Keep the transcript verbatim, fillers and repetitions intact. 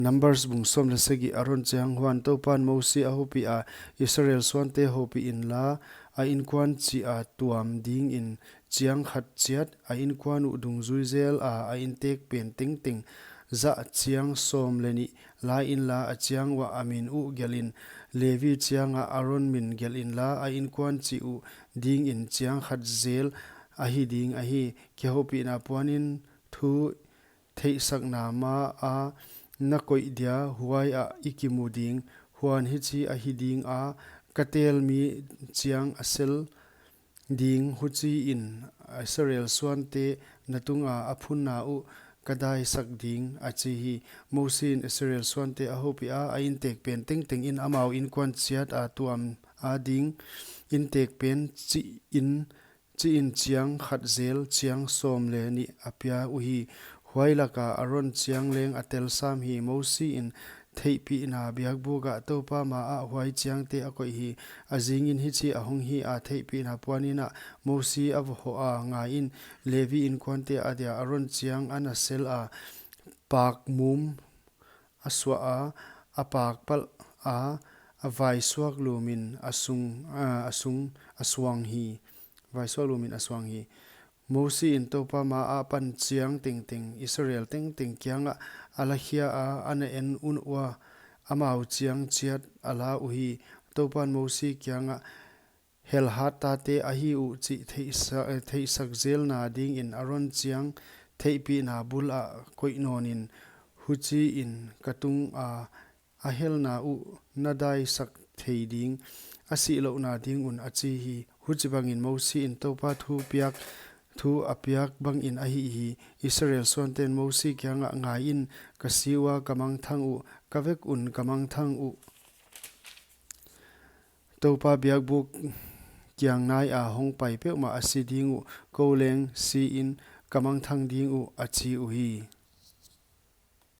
Numbers bung sawm leh sagih. Aron chiang. Huan Toupan Mosi a houpiha, Israel suante houpih inla, a inkuan chih a tuam dingin chiang khat chiat a inkuan uh dungzui jela a intek pen tengteng zah chiang sawm leh nih la inla, a chiang uah a min uh gelhin, Levi chiang ah Aron min gelh inla, a inkuan chih uh dingin chiang khat jel ahi ding ahi. Kihoupihna puanin thu theihsakna ma a na koih dia huaiah i kimu ding. Huan hichi ahi dinga, ka tel mi chiang a sel ding, huchiin Israel suante na tunga a phunna uh ka daisak ding, a chi hi. Mosi in Israel suante a houpiha, a intek pen tengtengin amau inkuan chiat a tuam a ding intek pen chihin, chihin chiang khat jel chiang sawm leh nih a pia uhi. Huai laka Aron chiang leng a tel sam hi. Mosi in theihpihna biakbuk ah Toupa ma ah huai chiangte a koih hi. A zingin hichi a hong hi a, theihpihna puanin ah Mosi a va hoh a, ngaiin, Levi inkuante adia Aron chiang a na sel a, pak mum a suah a, a pak palh a, a vaisuak lumin a sung, a, a sung, a suang hi. Vaisuak lumin a suang hi. Mosi in Toupa ma ah pan chiang tengteng Israel tengteng kiangah a lakhia a, a na en un ua, amau chiang chiat a la uhi. Toupan Mosi kiangah, Helhat tate ahi uh chih theihsa-, theihsak jelna dingin Aron chiang theihpihna bul ah koih nawnin, huchiin ka tunga a helna uh na daisak thei ding, a sihlouhna ding un, a chi hi. Huchibangin Mosi in Toupa thu piak, thu a piak bangin ahi hi. Israel suanten Mosi kiangah, ngaiin, ka si ua, ka mangthang uh, ka vek un ka mangthang uh. Toupa biakbuk kiang naia hong pai peuhmah a si ding uh, kou leng siin ka mangthang ding uh, a chi uhi.